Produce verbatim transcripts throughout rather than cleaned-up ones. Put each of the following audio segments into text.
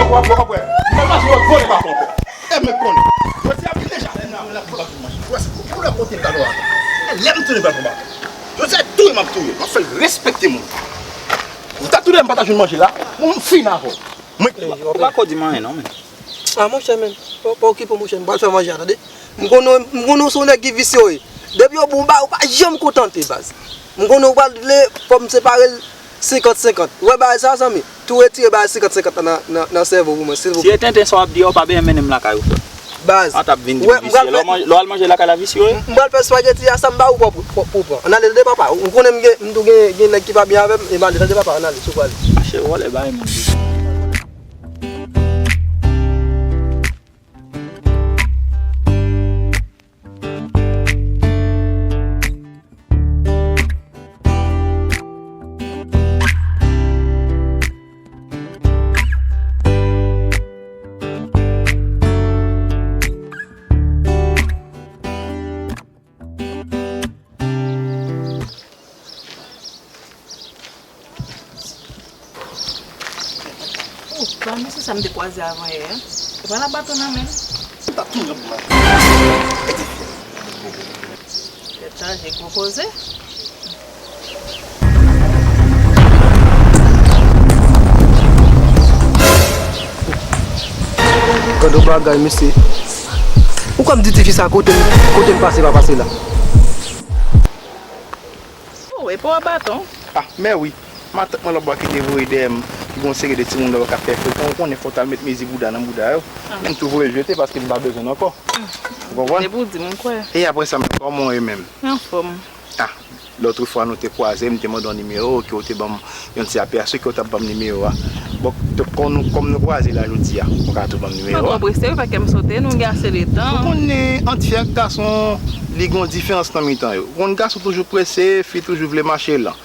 W ap wè, w ap wè. Mwen pa sou lòt vòlè pa fè anpè. E men konnen. Jodi a m deja fè nan la pou la pou manje. Wè se pou lè kote m ta dwa. Lè m tounen pa pou manje. Jodi a touye m ap touye. M ap fè l respekte moun. Ou ta tounen m pa ta jwenn manje la. Mwen m fin avè w. Mwen Ou pa ko di m anyen non men. Ah monchè men. Pa pa okipe w monchè. M pral fè manje a tande. M konnen m konnen w se yon nèg ki visye w ye. Depi yo bon bagay ou pa janm kontante baz. M konnen ou pral vle fò m separe l senkant senkant. Ou wè bagay sa zanmi? Tou retire bagay senkant senkant nan nan nan sèvo pou mwen silvouplè. Si e tenten sa w ap di a ou pa bezwen mennen m lakay ou frè m. Baz. An t ap vin di m visye. Lè w al manje lakay la visye w ye. M pral fè spaghetti a sa m ba ou pou pou pran. Ann ale tande papa. Ou konnen m gen m tou gen gen nèg ki pa byen avè m. E m ale tande papa ann ale si w pral. Mache vòlè bay moun. Oh, pa mesye sa m te kwaze avan yè a. E pa la baton nan men l. Sa tou nan mwen. Tèt chaje gwo koze. Gad yon bagay mesye. Ou kwè m di tifi sa kote m kote m pase pa pase la. Oh, e pa w baton. Ah, mè wi. Matant mwen lòt bò ki te voye dèyè m, ki gon seri de timoun lòt bò k ap fè frekan, ou konnen fò w t al met mezi bouda nan bouda yo. Ah. M tou voye l jete paske m pa bezwen l ankò. Ou konprann? Depi w di m, m kwè. E apre sa, men kòman w ye menm? Anfòm. Ah, lòt fwa nou te kwaze, m te mande w nimewo, ke w te ban m yon ti apèsi ke w t ap ban m nimewo a. Bon, kòm nou, kòm nou kwaze la jodi a, ou ka tou ban m nimewo a. Mwen twò prese wi, pa kè m sote, nou gen ase de tan. Ou konnen, ant fi ak gason, li gon diferans nan mitan yo. Ou konn gason toujou prese, fi toujou vle mache lan.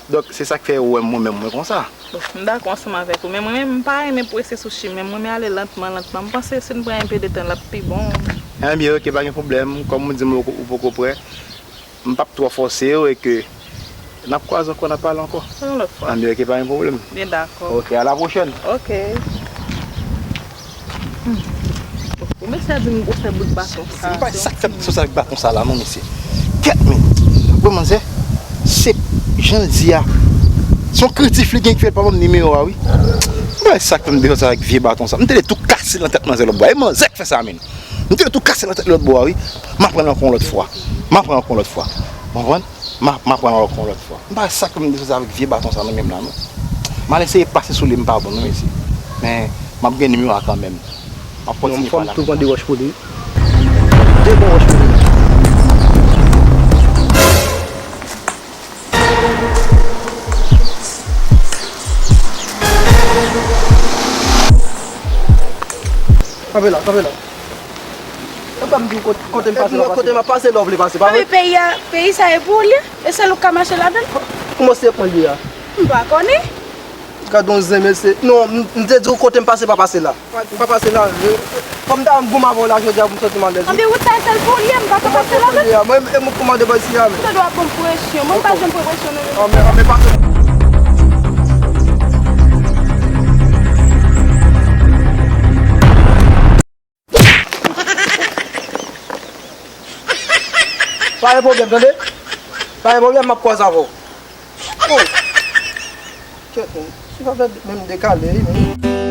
Donk, se sa k fè ou wè m mwen menm mwen konsa. Bon, m dakò ansanm avèk ou, men mwen menm, m pa renmen prese sou chimen, m renmen ale lantman, lantman. M panse si n pran enpe de tan, l ap pi bon. Enben, oke, pa gen pwoblèm. Kòm ou di m ou, ou poko prè, m p ap twò fòse w e ke n ap kwaze ankò, n ap pale ankò. Yon lòt fwa. Enben, oke, pa gen pwoblèm. Byen dakò. Oke, a la pwochèn. Oke. Bon, mesye a di m gwosè bout baton sa. M pa sa k fè m sòt avèk baton sa la non mesye. Kèt men. Bon manzè, se jan l di a. Se yon krentif li gen ki fè l pa ban m nimewo a wi. M pa sa k fè m te sòt avèk vye baton sa. M te dwe tou kase l nan tèt manzè lòt bò a. E manzè k fè sa men. M te dwe tou kase l nan tèt lòt bò a wi. M ap pran l ankò yon lòt fwa. M ap pran l ankò yon lòt fwa. Ou konprann? M a, m a pran l ankò yon lòt fwa. M pa wè sa k fè m deside avèk vye baton sa nan men m la non. M al eseye pase sou li, m pa bon non mesye. Men m ap gen nimewo a kanmenm. M ap kontinye pale avèk li. Non, fò m tou pran de wòch pou li. De bon wòch pou li. Kanpe la, kanpe la. Ou pa m di w kot-, kote m pase la, kote m ap pase la, w vle pase, pa vre? Epi peyi a, peyi sa e pou ou l ye? E sèl ou k ka mache ladan l? Kòman se pou l ye a? M pa konnen. Gad yon zen, mesye. Non, m, m te di w kote m pase, pa pase la. Pa, pa pase la. E, e, kòm ta m goumen avè w la, jodi a pou m santi m alèz, wi. Anben wout sa e sèl pou ou l ye, m pa ka pase ladan l? Mwen, e mwen kòmande bò isi a, men. Ou ta dwe ap ban m presyon. Mwen m pa janm pran presyon nan men moun. Anben, anben, pase. Pa gen pwoblèm, tande? Pa gen pwoblèm, m ap kwaze avè w. Oh! Kèt, men, ti pa fè menm dekale, wi, men.